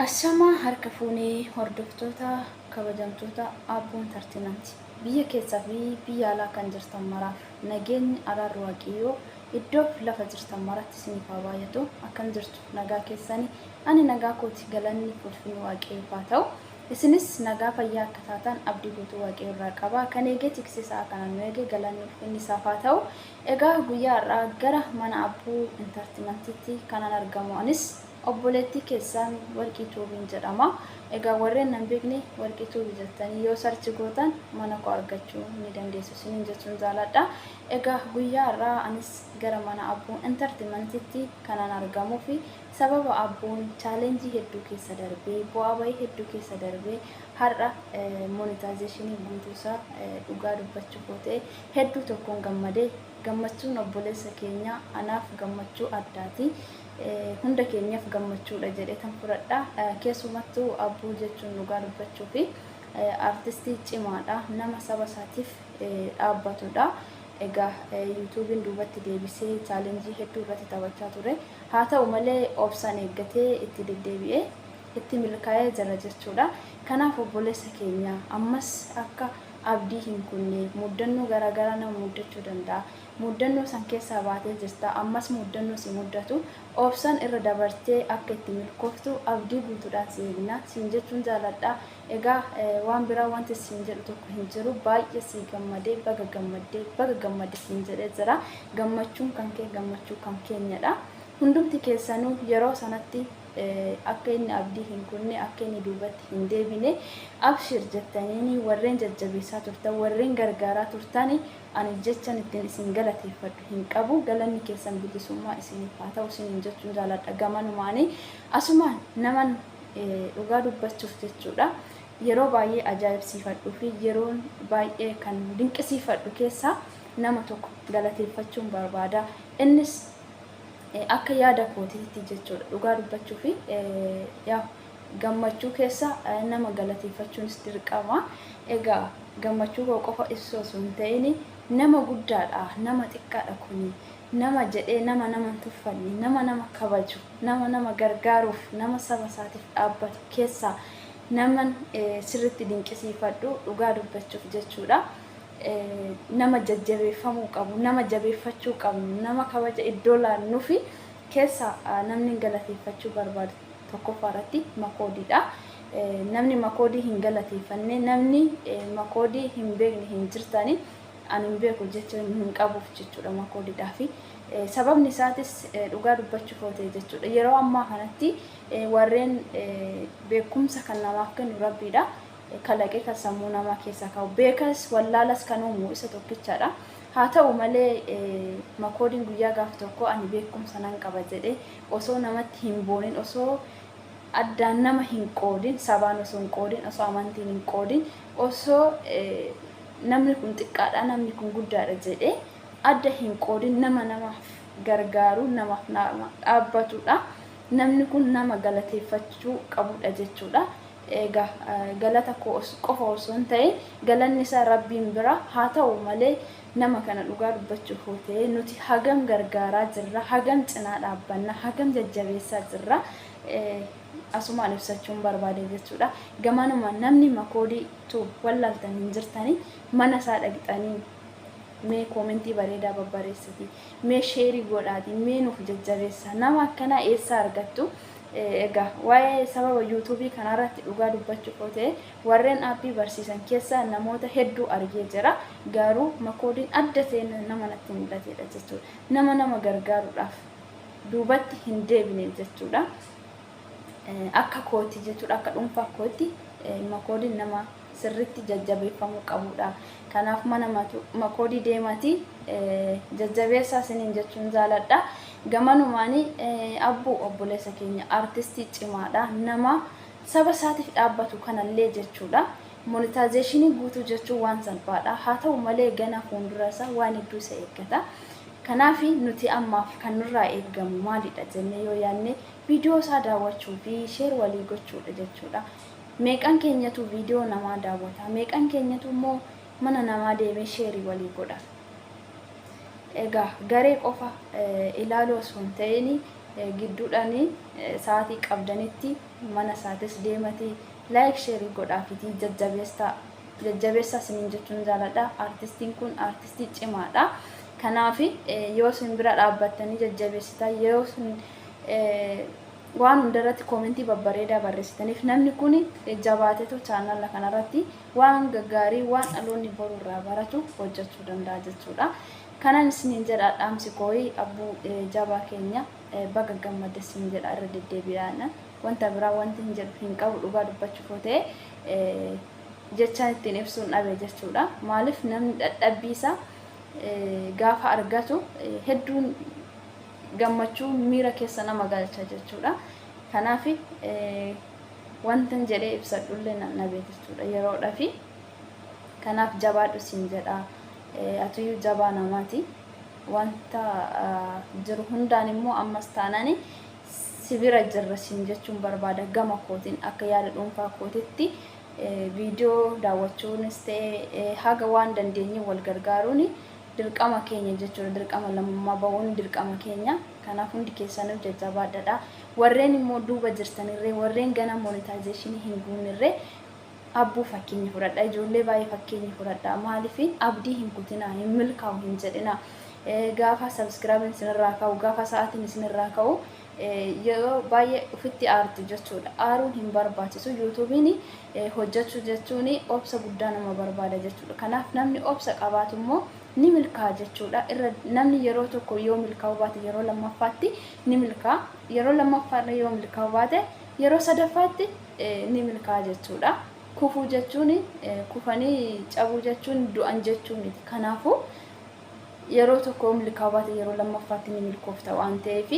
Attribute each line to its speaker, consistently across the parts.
Speaker 1: Ashamaa harka fuunee hordoftoota kabajamtoota Aabboo Entertainment biyya keessaa fi biyya alaa kan jirtan maraaf nageenyi araarri Waaqiyyoo iddoof lafa jirtan maratti isiniif haa baay'atu. Akkam jirtu, nagaa keessani? Ani nagaa kooti, galanni fi ulfinni Waaqayyoof haa ta'u. Isinis nagaa fayyaa akka taatan abdii guutuu Waaqayyo irraa qaba. Kan eegee tiksee sa'a kanaan nu eege galanni ulfinni isaaf haa ta'u. Egaa guyyaa har'aa gara mana Abbuu Entertainmentitti kanan argamu anis obboleettii keessaan Warqii Tuubiin jedhama. Egaa warreen nan beekne Warqii Tuubii jettanii yoo search gootan mana koo argachuu ni dandeessu isiniin jechuun jaaladha. Egaa guyyaa har'aa anis gara mana Abbuu Entertainmentitti kanan argamuu fi sababa Abbuun challenge hedduu keessa darbee, bu'aa bahii hedduu keessa darbee har'a monetization guutuusaa dhugaa dubbachuuf yoo ta'e hedduu tokkoon gammadee. Gammachuun obboleessa keenyaa anaaf gammachuu addaati. Hunda keenyaaf gammachuudha jedheetan fudhadha. Keessumattuu Abbuu jechuun dhugaa dubbachuufi artistii cimaadha. Nama saba isaatiif dhaabbatudha. Egaa YouTube'n duubatti deebisee challenge hedduu irratti taphachaa ture. Haa ta'u malee obsaan eeggatee itti deddeebi'ee itti milkaa'ee jira jechuudha. Kanaaf obboleessa keenya ammas akka abdii hin kunne, muddannoo garaagaraa nama muddachuu danda'a. Muddannoo san keessaa baatee jirta, ammas muddannoo si muddatu obsaan irra dabartee akka itti milkooftu abdii guutuudhaan si eegna siin jechuun jaaladha. Egaa waan biraa wanti siin jedhu tokko hin jiru. Baay'ee sii gammadee, baga gammaddee, baga gammadde siin jedhee jira. Gammachuun kan kee gammachuu kan keenyadha. Hundumti keessanuu yeroo sanatti akka inni abdii hin kunne, akka inni duubatti hin deebine, abshir jettaniini warreen jajjabeessaa turtan, warreen gargaaraa turtani, ani jechan ittiin isin galateeffadhu hin qabu. Galanni keessan bilisummaa isiniif haa ta'u isiniin jechuun jaaladha. Gamanumaani asumaan naman dhugaa dubbachuuf jechuudha yeroo baay'ee ajaa'ibsiifadhu fi yeroon baay'ee kan dinqisiifadhu keessaa nama tokko galateeffachuun barbaada. Innis akka yaada kootiitti jechuudha, dhugaa dubbachuu fi yaa gammachuu keessa nama galateeffachuunis dirqama. Egaa gammachuu koo qofa ibsuu osoo hin ta'in, nama guddaadha, nama xiqqaadha kuni nama jedhee, nama nama hin tuffanne, nama nama kabaju, nama nama gargaaruuf, nama saba isaatiif dhaabbatu keessaa naman sirritti dinqisiifadhu dhugaa dubbachuuf jechuudha. Nama jajjabeeffamuu qabu, nama jabeeffachuu qabnu, nama kabaja iddoo laannuufi keessa namni galateeffachuu barbaadu tokkoffaa irratti Makoodiidha. Namni Makoodii hin galateeffanne, namni Makoodii hin beekne hin jirtani. Ani hin beeku jecha hin qabuuf jechuudha Makoodiidhaafi. Sababni isaatis dhugaa dubbachuuf yoo ta'e jechuudha. Yeroo ammaa kanatti warreen beekumsa kan namaaf kennu Rabbiidha. Kalaqee kan sammuu namaa keessaa kaa'u, beekas wallaalas kan uumu isa tokkichaadha. Haa ta'u malee Makoodiin guyyaa gaaf tokko ani beekumsa nan qaba jedhee osoo namatti hin boonin, osoo addaan nama hin qoodin, sabaan osoo hin qoodin, osoo amantiin hin qoodin, osoo namni kun xiqqaadha, namni kun guddaadha jedhee adda hin qoodin, nama namaaf gargaaru, namaaf nama dhaabbatudha. Namni kun nama galateeffachuu qabudha jechuudha. Egaa galata koo qofa osoo hin ta'in galanni isaa Rabbiin bira haa ta'u malee, nama kana dhugaa dubbachuuf yoo ta'e nuti hagam gargaaraa jirra, hagam cinaa dhaabbanna, hagam jajjabeessaa jirra asumaan ibsachuun barbaade jechuudha. Gamanuma namni Makoodii Tube wallaaltan hin jirtanii, mana isaa dhaqxanii mee comment bareedaa babbareessati, mee share godhaati, mee nuuf jajjabeessa. Nama akkanaa eessaa argattu? Egaa waa'ee sababa YouTube kanarratti dhugaa dubbachuuf yoo ta'e warreen app barsiisan keessaa namoota hedduu argee jira. Garuu Makoodiin adda ta'e nama natti mul'atedha jechuudha. Nama nama gargaaruudhaaf duubatti hin deebine jechuudha. Akka kooti jechuudha, akka dhuunfaa kootti Makoodiin nama sirritti jajjabeeffamuu qabudha. Kanaaf mana Makoodii deemati jajjabeessaa isiniin jechuun jaaladha. Gamanumaani Abbuu obboleessa keenya artistii cimaadha. Nama saba isaatiif dhaabbatu kanallee jechuudha. Monetization guutuu jechuun waan salphaadha. Haa ta'u malee gana fuuldura isaa waan hedduu isa eeggata. Kanaaf nuti ammaaf kan nurraa eeggamu maalidha jennee yoo yaadne, viidiyoo isaa daawwachuu fi share walii gochuudha jechuudha. Meeqan keenyatu viidiyoo namaa daawwata? Meeqan keenyatu immoo mana namaa deemee share walii godha? Egaa garee qofa ilaaluu osoo hin ta'in Gidduudhaan sa'aatii qabdanitti mana isaatis deematii like share godhaafitii jajjabeessaa jajjabeessaa isiniin jechuun jaaladha. Artistiin kun artistii cimaadha. Kanaaf yoo isin bira dhaabbattanii jajjabeessitan yoo isin waan hundarratti koomentii babbareedaa barreessitaniif namni kun jabaateetu chaanala kanarratti waan gaggaarii waan dhaloonni boru irraa baratu hojjechuu danda'a jechuudha. Kanan isiniin jedha dhaamsi kooyi abbuu jabaa keenya baga gammadde siin jedha irra deddeebi'aan wanta biraa wanti hin jedhu hin qabu dhugaa dubbachuuf yoo ta'e jechaan ittiin ibsuun dhabe jechuudha. Maaliif namni dadhabbii isaa gaafa argatu hedduun gammachuu miira keessa nama galcha jechuudha. Kanaaf wantan jedhee ibsadhullee nan dhabe jechuudha yeroodhafi. Kanaaf jabaadhu siin jedha. Atuyyuu jabaa namaati. Wanta jiru hundaan immoo ammas taanaan si bira jirra siin jechuun barbaada gama kootiin akka yaada dhuunfaa kootitti viidiyoo daawwachuunis ta'e haga waan dandeenye wal gargaaruun dirqama keenya jechuudha. Dirqama lammummaa bahuun dirqama keenya. Kanaaf hundi keessanuu jajjabaadhadha. Warreen immoo duuba jirtanirree warreen gana monetization hin guunnirree abbuu fakkeenya fudhadha. Ijoollee baay'ee fakkeenya fudhadha. Maaliif abdii hin kutinaa, hin milkaa'u hin jedhina. Gaafa subscribe isinirraa ka'u, gaafa sa'aatiin isinirraa ka'u yeroo baay'ee ofitti aartu jechuudha. Aaruun hin barbaachisu. YouTubeiin hojjechuu jechuun obsa guddaa nama barbaada jechuudha. Kanaaf namni obsa qabaatu immoo ni milkaa'a jechuudha. Irra namni yeroo tokko yoo milkaa'uu baate yeroo lammaffaatti ni milkaa'a. Yeroo lammaffaarra yoo milkaa'uu baate yeroo sadaffaatti ni milkaa'a jechuudha. Kufuu jechuun kufanii cabuu jechuun du'an jechuu miti. Kanaafuu yeroo tokko milkaa'uu baate yeroo lammaffaatti ni milkoofta waan ta'eef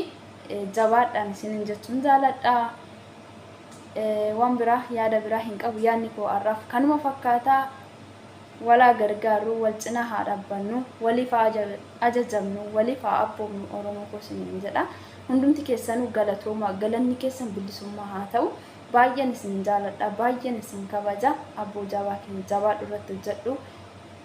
Speaker 1: jabaadhaan isiniin jechuun jaaladha. Waan biraa yaada biraa hin qabu yaadni koo har'aaf kanuma fakkaataa walaa gargaarru wal cinaa haa dhaabbannu waliif haa ajajamnu waliif haa abboomnu Oromoo koo isiniin jedha. Hundumti keessanuu galatooma galanni keessan bilisummaa haa ta'u. Baay'een isin jaaladha baay'een isin kabaja abboo jabaa keenya jabaadhu irratti hojjedhu.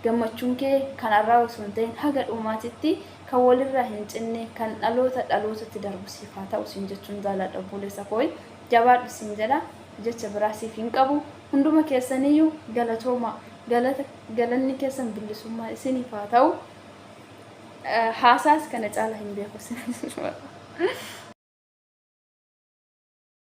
Speaker 1: Gammachuun kee kan har'aa osoo hin ta'in haga dhumaatitti kan walirraa hin cinne kan dhaloota dhalootatti darbu siif haa ta'u siin jechuun jaaladha obboleessa koo jabaadhu siin jedha jecha biraa siif hin qabu hunduma keessaniyyuu galatooma galata galanni keessan bilisummaa isiniif haa ta'u haasaas kana caala hin beeku.